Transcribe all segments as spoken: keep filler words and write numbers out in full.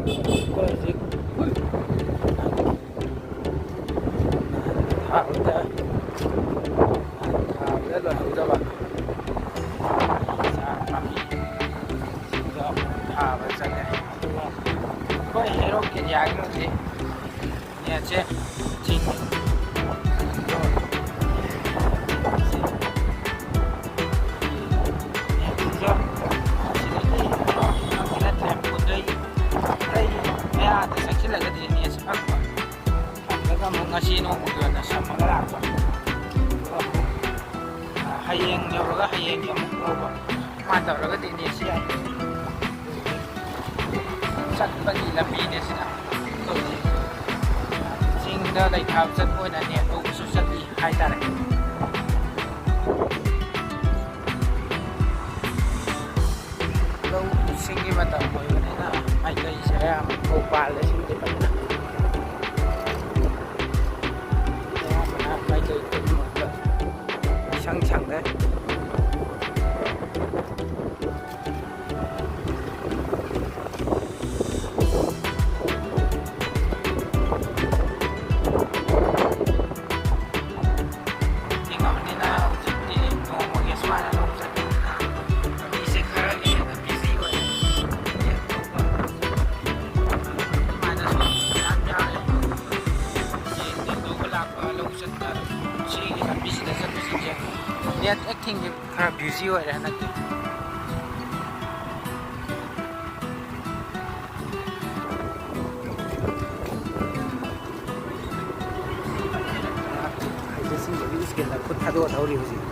ꯑꯩꯈꯣꯏ ꯍꯧꯖꯤꯛ ꯊꯥꯕꯗ, ꯊꯥꯕꯗ ꯂꯣꯏꯍꯧꯗꯕ ꯆꯥꯛ ꯄꯥꯝꯕꯤ ꯁꯤꯡꯗꯣ ꯊꯥꯕ ꯆꯠꯂꯦ꯫ ꯑꯗꯨꯒ ꯑꯩꯈꯣꯏ ꯍꯩꯔꯣꯛ ꯑꯦꯔꯤꯌꯥꯒꯤ ꯍꯧꯖꯤꯛ ꯅꯦꯠꯁꯦ ꯆꯤꯡ ꯃꯌꯥꯗ ꯆꯪꯁꯤꯜꯂꯒꯗꯤ ꯅꯦꯠꯁꯦ ꯐꯪꯕ꯫ ꯐꯪꯉꯒ ꯑꯃꯨꯛ ꯉꯁꯤ ꯅꯣꯡꯃꯒꯤ ꯑꯣꯏꯅ ꯁꯝꯃꯒ ꯂꯥꯛꯄ꯫ ꯍꯌꯦꯡ ꯌꯧꯔꯒ ꯍꯌꯦꯡꯒꯤ ꯑꯃꯨꯛ ꯂꯧꯕ꯫ ꯁꯨꯃꯥꯏꯅ ꯇꯧꯔꯒꯗꯤ ꯅꯦꯠꯁꯤ ꯌꯥꯏ꯫ ꯆꯠꯄꯒꯤ ꯂꯝꯕꯤꯅꯦ ꯁꯤꯅ꯫ ꯆꯤꯡꯗ ꯂꯩꯊꯥꯕ ꯆꯠꯄ ꯑꯣꯏꯅ ꯅꯦꯠ ꯂꯧꯕꯁꯨ ꯆꯠꯂꯤ ꯍꯥꯏꯇꯥꯔꯦ꯫ ꯂꯧ ꯁꯤꯡꯒꯤ ꯃꯇꯝ ꯑꯣꯏꯕꯅꯤꯅ ꯃꯥꯏꯀꯩꯁꯦ ꯑꯌꯥꯝꯕ ꯐꯧ ꯄꯥꯜꯂꯦ ꯁꯤꯡꯗꯤ ꯐꯖꯅ꯫ ꯑꯌꯥꯝꯕꯅ ꯃꯥꯏꯀꯩ ꯈꯨꯗꯤꯡꯃꯛꯇ ꯏꯁꯪ ꯁꯪꯉꯦ꯫ ꯏꯪꯉꯕꯅꯤꯅ ꯍꯧꯖꯤꯛꯇꯤ ꯅꯣꯡꯃꯒꯤ ꯁꯨꯃꯥꯏꯅ ꯂꯧ ꯆꯠꯄꯅꯤꯅ ꯃꯤꯁꯦ ꯈꯔꯒꯤ ꯍꯦꯟꯅ ꯕꯤꯖꯤ ꯑꯣꯏꯔꯦ꯫ ꯁꯨꯃꯥꯏꯅ ꯁꯨꯝ ꯌꯥꯝ ꯌꯥꯎꯔꯦ꯫ ꯌꯦꯟ ꯂꯧꯕ ꯂꯥꯛꯄ, ꯂꯧ ꯆꯠꯄ, ꯁꯤꯒꯤ ꯂꯝꯕꯤꯁꯤꯗ ꯆꯠꯄꯁꯤꯡꯁꯦ ꯅꯦꯠ ꯍꯦꯛ ꯊꯤꯡꯈꯤꯕ ꯈꯔ ꯕꯤꯖꯤ ꯑꯣꯏꯔꯦ ꯍꯟꯗꯛꯇꯤ꯫ ꯍꯩꯖꯁꯤꯡꯕꯒꯤ ꯁ꯭ꯀꯤꯜꯗ ꯈꯨꯠ ꯊꯥꯗꯣꯛꯑ ꯊꯧꯔꯤ ꯍꯧꯖꯤꯛ꯫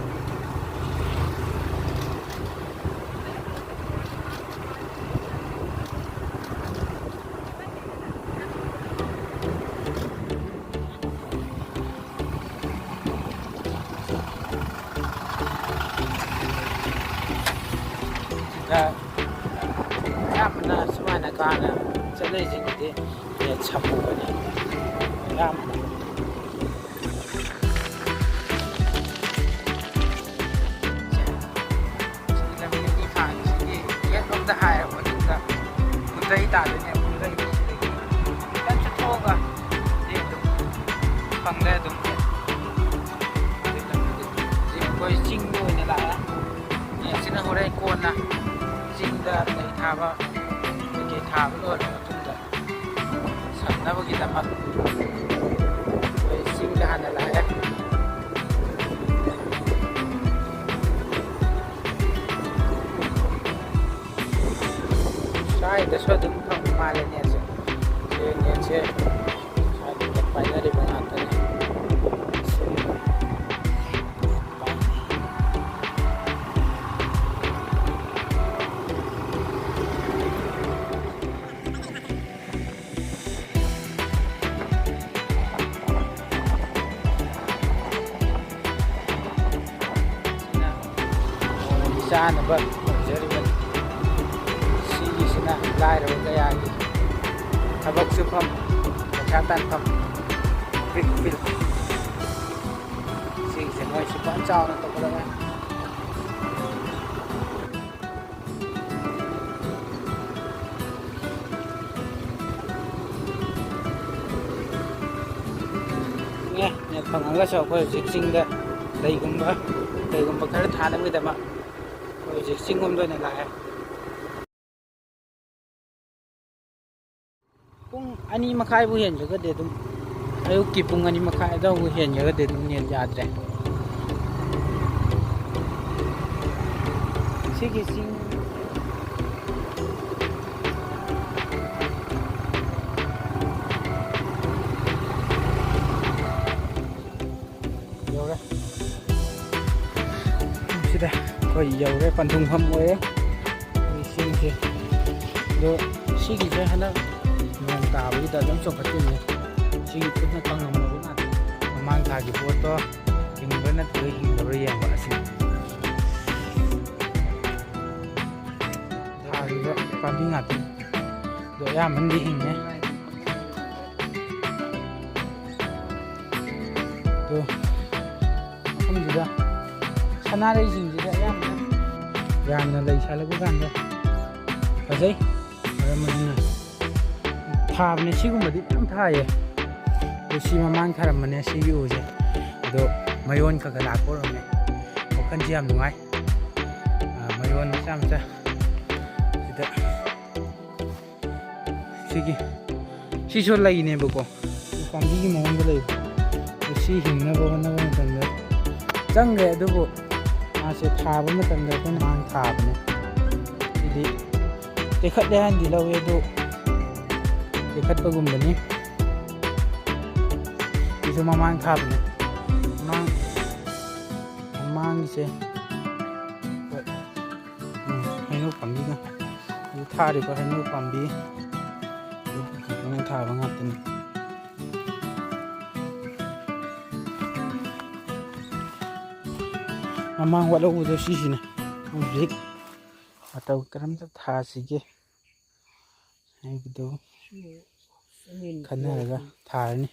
ꯁꯤꯗ ꯑꯌꯥꯝꯕꯅ ꯁꯨꯃꯥꯏꯅ ꯀꯥꯅ ꯆꯠꯅꯔꯤꯁꯤꯡꯁꯤꯗꯤ ꯅꯦꯠ ꯁꯝꯃꯨꯕꯅꯤ ꯑꯌꯥꯝꯕꯅ꯫ ꯁꯤ ꯂꯝꯕꯤ ꯑꯅꯤ ꯐꯥꯔꯤꯁꯤꯒꯤ ꯌꯦꯠꯂꯣꯝꯗ ꯍꯥꯏꯔꯕ ꯃꯇꯨꯡꯗ ꯄꯨꯟꯗꯩ ꯇꯥꯗꯣꯏꯅꯦ꯫ ꯄꯨꯟꯗꯩ ꯁꯤ ꯑꯗꯨꯝ ꯐꯪꯗ꯭ꯔꯦ ꯑꯗꯨꯝ꯫ ꯍꯧꯖꯤꯛ ꯑꯩꯈꯣꯏ ꯆꯤꯡꯗ ꯑꯣꯏꯅ ꯂꯥꯛꯑꯦ꯫ ꯁꯤꯅ ꯍꯣꯔꯦꯟ ꯀꯣꯟꯅ ꯆꯤꯡꯗ ꯂꯩ ꯊꯥꯕ, ꯀꯩꯀꯩ ꯊꯥꯕ ꯂꯣꯏꯔꯕ ꯃꯇꯨꯡꯗ ꯁꯝꯅꯕꯒꯤꯗꯃꯛ ꯑꯩꯈꯣꯏ ꯆꯤꯡꯗ ꯍꯥꯟꯅ ꯂꯥꯛꯑꯦ꯫ ꯁ꯭ꯋꯥꯏꯗꯁꯨ ꯑꯗꯨꯝ ꯐꯪꯕ ꯃꯥꯜꯂꯦ ꯅꯦꯠꯁꯦ꯫ ꯁꯤ ꯅꯦꯠꯁꯦ ꯁ꯭ꯋꯥꯏꯗ ꯄꯥꯏꯅꯔꯤꯕ ꯉꯥꯛꯇꯅꯤ꯫ ꯅꯣꯡꯃꯒꯤ ꯆꯥꯅꯕ ꯇꯧꯖꯔꯤꯕꯅꯤ꯫ ꯁꯤꯒꯤꯁꯤꯅ ꯂꯥꯏꯔꯕ ꯀꯌꯥꯒꯤ ꯊꯕꯛ ꯁꯨꯐꯝ, ꯄꯩꯁꯥ ꯇꯥꯟꯐꯝ, ꯄꯤꯛ ꯄꯤꯛ꯫ ꯁꯤꯒꯤꯁꯦ ꯃꯣꯏꯁꯨ ꯐꯖꯅ ꯆꯥꯎꯅ ꯇꯧꯒꯗꯕꯅꯤ꯫ ꯑꯦ, ꯅꯦꯠ ꯐꯪꯉꯒꯁꯨ ꯑꯩꯈꯣꯏ ꯍꯧꯖꯤꯛ ꯆꯤꯡꯗ ꯂꯩꯒꯨꯝꯕ, ꯀꯩꯒꯨꯝꯕ ꯈꯔ ꯊꯥꯅꯕꯒꯤꯗꯃꯛ ꯑꯩꯈꯣꯏ ꯍꯧꯖꯤꯛ ꯆꯤꯡ ꯂꯣꯝꯗ ꯑꯣꯏꯅ ꯂꯥꯛꯑꯦ꯫ ꯄꯨꯡ ꯑꯅꯤ ꯃꯈꯥꯏꯕꯨ ꯍꯦꯟꯈ꯭ꯔꯒꯗꯤ ꯑꯗꯨꯝ, ꯑꯌꯨꯛꯀꯤ ꯄꯨꯡ ꯑꯅꯤ ꯃꯈꯥꯏ ꯑꯗꯨꯋꯥꯏꯕꯨ ꯍꯦꯟꯈ꯭ꯔꯒꯗꯤ ꯑꯗꯨꯝ ꯅꯦꯠ ꯌꯥꯗ꯭ꯔꯦ꯫ ꯁꯤꯒꯤ ꯆꯤꯡ ꯌꯧꯔꯦ꯫ ꯁꯤꯗ ꯑꯩꯈꯣꯏ ꯌꯧꯔꯦ, ꯄꯟꯊꯨꯡꯐꯝ ꯑꯣꯏꯔꯦ ꯑꯩꯈꯣꯏ ꯆꯤꯡꯁꯦ꯫ ꯑꯗꯣ ꯁꯤꯒꯤꯁꯦ ꯍꯟꯗꯛ ꯅꯣꯡ ꯇꯥꯕꯒꯤꯗ ꯑꯗꯨꯝ ꯆꯣꯡꯈꯠꯇꯣꯏꯅꯦ꯫ ꯁꯤꯒꯤ ꯄꯨꯟꯅ ꯀꯪꯉꯝꯃꯕ ꯉꯥꯛꯇꯅꯤ꯫ ꯃꯃꯥꯡ ꯊꯥꯒꯤ ꯄꯣꯠꯇꯣ ꯍꯤꯡꯕ꯭ꯔꯥ ꯅꯠꯇ꯭ꯔꯒ ꯍꯤꯡꯗꯕ꯭ꯔꯥ ꯌꯦꯡꯕ ꯑꯁꯤꯅꯤ꯫ ꯊꯥꯈꯤꯕ ꯄꯥꯝꯕꯤ ꯉꯥꯛꯇꯅꯤ꯫ ꯑꯗꯣ ꯑꯌꯥꯝꯕꯅꯗꯤ ꯍꯤꯡꯉꯦ꯫ ꯑꯗꯣ ꯃꯐꯝꯁꯤꯗ ꯁꯅꯥꯔꯩꯁꯤꯡꯁꯤꯗ ꯑꯌꯥꯝꯕꯅ ꯌꯥꯝꯅ ꯂꯩ ꯁꯥꯠꯂꯛꯄ ꯀꯥꯟꯗ ꯐꯖꯩ꯫ ꯃꯔꯝ ꯑꯗꯨꯅ ꯊꯥꯕꯅꯦ, ꯁꯤꯒꯨꯝꯕꯗꯤ ꯃꯌꯥꯝ ꯊꯥꯏꯌꯦ꯫ ꯑꯗꯣ ꯁꯤ ꯃꯃꯥꯡ ꯊꯥꯔꯝꯕꯅꯦ, ꯁꯤꯒꯤ ꯎꯁꯦ꯫ ꯑꯗꯣ ꯃꯌꯣꯟ ꯈꯔ ꯈꯔ ꯂꯥꯛꯄ ꯑꯣꯏꯔꯝꯃꯦ꯫ ꯋꯥꯈꯜꯁꯦ ꯌꯥꯝ ꯅꯨꯡꯉꯥꯏ꯫ ꯑꯥ, ꯃꯌꯣꯟ ꯃꯆꯥ ꯃꯆꯥ ꯁꯤꯗ, ꯁꯤꯒꯤ, ꯁꯤꯁꯨ ꯂꯩꯅꯦꯕꯀꯣ, ꯄꯥꯝꯕꯤꯒꯤ ꯃꯑꯣꯡꯗ ꯂꯩꯕ꯫ ꯑꯗꯣ ꯁꯤ ꯍꯤꯡꯅꯕ ꯍꯣꯠꯅꯕ ꯃꯇꯝꯗ ꯆꯪꯈ꯭ꯔꯦ, ꯑꯗꯨꯕꯨ ꯃꯥꯁꯦ ꯊꯥꯕ ꯃꯇꯝꯗ ꯑꯩꯈꯣꯏꯅ ꯃꯥꯡ ꯊꯥꯕꯅꯦ꯫ ꯁꯤꯗꯤ ꯇꯦꯛꯈꯠꯂꯦ ꯍꯥꯏꯅꯗꯤ ꯂꯧꯋꯦ, ꯑꯗꯨ ꯇꯦꯛꯈꯠꯄꯒꯨꯝꯕꯅꯤ꯫ ꯁꯤꯁꯨ ꯃꯃꯥꯡ ꯊꯥꯕꯅꯦ꯫ ꯃꯃꯥꯡ, ꯃꯃꯥꯡꯒꯤꯁꯦ, ꯍꯣꯏ꯫ ꯎꯝ, ꯍꯩꯅꯧ ꯄꯥꯝꯕꯤꯒ꯫ ꯍꯧꯖꯤꯛ ꯊꯥꯔꯤꯕ ꯍꯩꯅꯧ ꯄꯥꯝꯕꯤ, ꯑꯗꯨ ꯊꯥꯕ ꯉꯥꯛꯇꯅꯤ꯫ ꯃꯃꯥꯡ ꯋꯥꯠꯍꯧꯕꯗꯣ ꯁꯤꯁꯤꯅꯦ꯫ ꯍꯧꯖꯤꯛ ꯃꯇꯧ ꯀꯔꯝꯅ ꯊꯥꯁꯤꯒꯦ ꯍꯥꯏꯕꯗꯨ ꯈꯟꯅꯔꯒ ꯊꯥꯔꯅꯤ꯫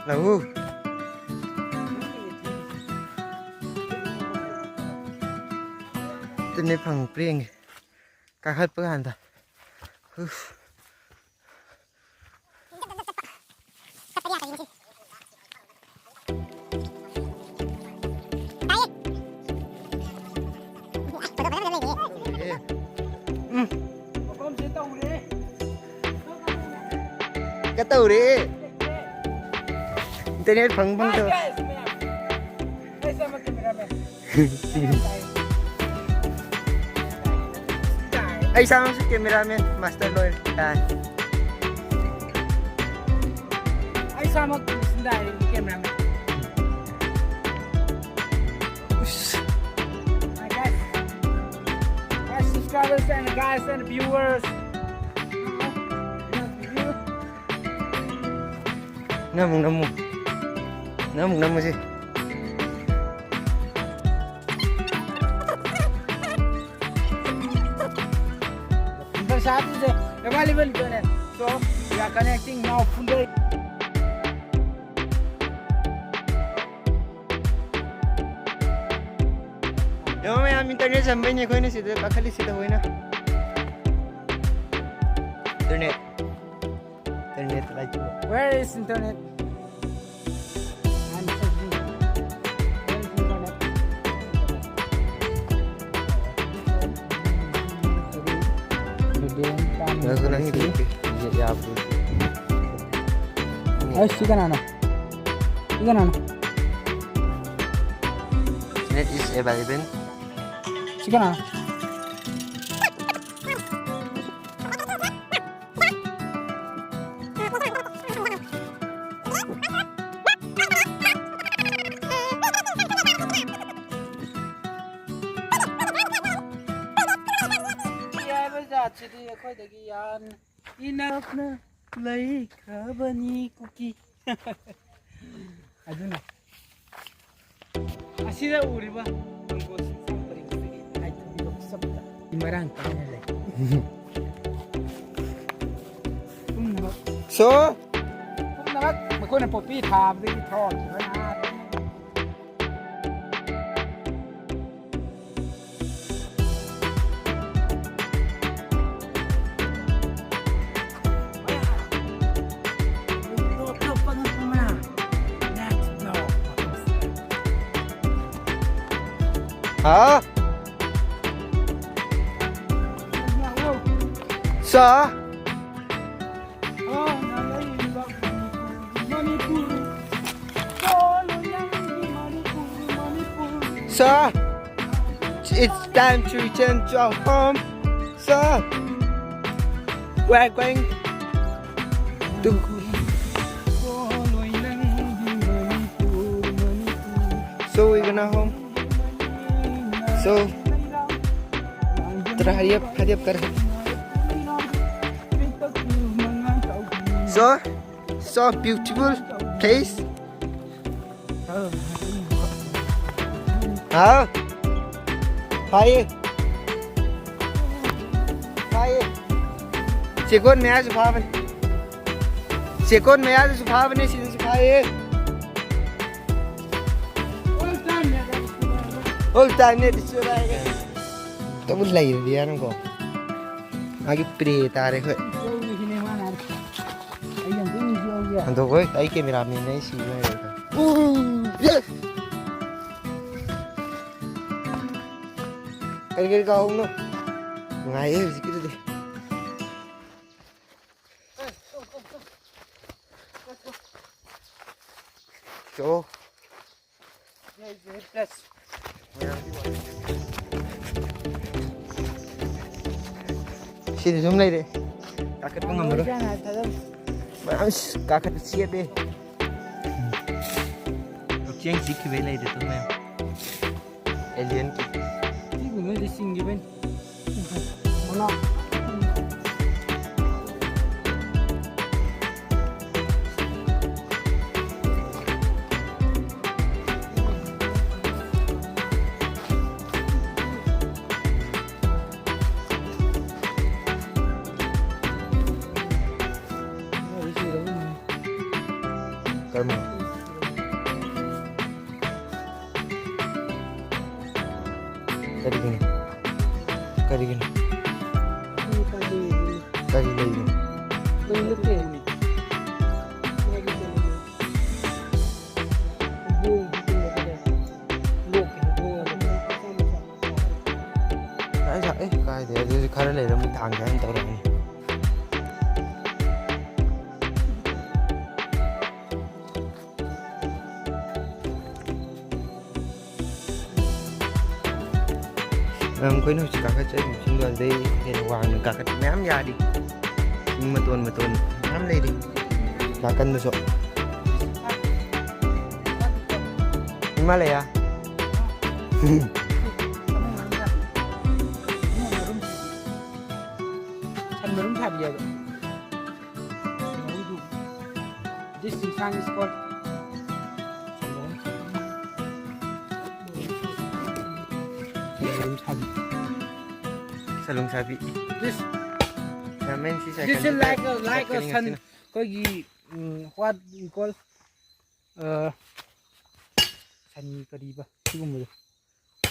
ꯂꯥꯛꯎ꯫ ꯑꯗꯨꯅꯦ ꯐꯪ ꯄ꯭ꯔꯦꯡꯒꯦ꯫ ꯀꯥꯈꯠꯄ ꯀꯥꯟꯗ꯫ ꯎꯐ꯫ ꯎꯝ꯫ ꯀꯇꯧꯔꯦ꯫ Internet ꯐꯪ ꯐꯪꯗꯕ꯫ ꯑꯩ ꯏꯁꯥꯃꯛꯁꯨ cameraman master ꯂꯣꯏꯔꯦ꯫ ꯇꯥꯏ꯫ ꯑꯩ ꯏꯁꯥꯃꯛ ꯗꯥꯏꯔꯦꯛ cameraman꯫ ꯎꯁ꯫ My guys, my subscribers and guys and viewers. ꯅꯃꯨꯛ ꯅꯃꯨꯛ꯫ ꯅꯃꯨꯛ ꯅꯃꯨꯛꯁꯤ꯫ Finger shot is available there. So we are connecting now finger. ꯌꯦꯡꯉꯣ ꯃꯌꯥꯝ, internet ꯁꯝꯕꯩꯅꯦ ꯑꯩꯈꯣꯏꯅ ꯁꯤꯗ ꯀꯥꯈꯠꯂꯤꯁꯤꯗ ꯑꯩꯈꯣꯏꯅ꯫ Internet꯫ Internet ꯂꯩꯇꯦ꯫ Where is internet? I'm searching. Where is internet? ꯑꯁ, ꯁꯤ ꯀꯅꯥꯅꯣ? ꯁꯤ ꯀꯅꯥꯅꯣ? Net is available. ꯁꯤ ꯀꯅꯥꯅꯣ? ꯍꯥꯏꯕ ꯖꯥꯠꯁꯤꯗꯤ ꯑꯩꯈꯣꯏꯗꯒꯤ ꯌꯥꯝꯅ ꯏꯅꯛꯅ ꯂꯩꯈ꯭ꯔꯕꯅꯤ ꯀꯨꯀꯤ꯫ ꯑꯗꯨꯅ ꯑꯁꯤꯗ ꯎꯔꯤꯕ ꯃꯪꯒꯣꯜꯁꯤꯡ ꯄꯔꯤꯡꯁꯤꯗꯒꯤ ꯍꯥꯏꯊꯕꯤꯕ ꯈꯨꯆꯞꯇ ꯃꯔꯥꯡ ꯀꯥꯏꯅ ꯂꯩ꯫ ꯄꯨꯝꯅꯃꯛ So, ꯃꯈꯣꯏꯅ ꯄꯣꯄꯤ ꯊꯥꯕꯗꯒꯤ ꯊꯣꯛꯈꯤꯕ ꯅꯍꯥ꯫ ꯍꯥ? ꯁꯥ? Sir, it's time to return to our home. Sir, we're going to. So we're gonna home. So, tara, hurry up, hurry up kar. So, so beautiful place. हाँ, हाँ। हाँ, ये। हाँ, ये। Second match भाव। Second match भाव ने सीधे सिखाए। All time ने दिसो रहेगा। तो बुलाई दिया ना को। आगे प्रे तारे को। ꯍꯟꯗꯣꯛꯑꯣꯏ, ꯑꯩ cameraman ꯅꯦ, ꯑꯩ ꯁꯤꯕ ꯍꯩꯔꯣꯏ꯫ ꯎ, yes! ꯀꯔꯤ ꯀꯔꯤ ꯀꯥꯎꯅꯣ? ꯅꯨꯡꯉꯥꯏꯌꯦ ꯍꯧꯖꯤꯛꯀꯤꯗꯨꯗꯤ꯫ ꯆꯣ꯫ ꯁꯤꯗꯤ ꯁꯨꯝ ꯂꯩꯔꯦ꯫ ꯀꯥꯈꯠꯄ ꯉꯝꯃꯔꯣꯏ꯫ ꯃꯌꯥꯝ ꯀꯥꯈꯠꯄ ꯆꯦꯞꯄꯦ꯫ ꯀꯛꯆꯦꯡ ꯆꯤꯛꯈꯤꯕꯩ ꯂꯩꯔꯦ ꯑꯗꯨ ꯃꯌꯥꯝ꯫ Alien ꯀꯤ꯫ ꯁꯤꯒꯨꯝꯕꯁꯦ ꯆꯤꯡꯈꯤꯕꯩꯅꯤ꯫ ꯀꯔꯝꯕꯅꯣ? ꯀꯔꯤꯒꯤꯅꯣ? ꯀꯔꯤꯒꯤꯅꯣ? ꯀꯔꯤ ꯂꯩꯅꯣ? ꯑꯩ ꯁꯥ-, ꯑꯦ, ꯀꯥꯏꯗꯦ, ꯑꯗꯨꯗꯤ ꯈꯔ ꯂꯩꯔ ꯑꯃꯨꯛ ꯊꯥꯡꯒꯦ ꯍꯥꯏꯅ ꯇꯧꯔꯛꯑꯅꯤ꯫ ꯑꯩꯈꯣꯏꯅ ꯍꯧꯖꯤꯛ ꯀꯥꯈꯠꯆꯔꯤꯕ ꯆꯤꯡꯗꯣ ꯑꯗꯨꯗꯩ ꯍꯦꯟꯅ ꯋꯥꯡꯅ ꯀꯥꯈꯠꯄ ꯃꯌꯥꯝ ꯌꯥꯔꯤ꯫ ꯆꯤꯡ ꯃꯇꯣꯟ ꯃꯇꯣꯟ ꯃꯌꯥꯝ ꯂꯩꯔꯤ ꯅꯥꯀꯟꯗꯁꯨ꯫ ꯍꯤꯃꯥꯂꯌꯥ꯫ ꯁꯟ ꯃꯔꯨꯝ ꯁꯥꯕꯤ ꯍꯥꯏꯕ꯫ This ꯏꯟꯁꯥꯡ is called ꯁꯂꯨꯡ ꯁꯥꯕꯤ꯫ This, ꯌꯥꯝꯃꯦꯟ ꯁꯤ this is cycle like a, like a ꯁꯟ, ꯑꯩꯈꯣꯏꯒꯤ, ꯎꯝ, what we call, ꯑ, ꯁꯟ ꯀꯔꯤꯕ ꯁꯤꯒꯨꯝꯕꯗꯣ꯫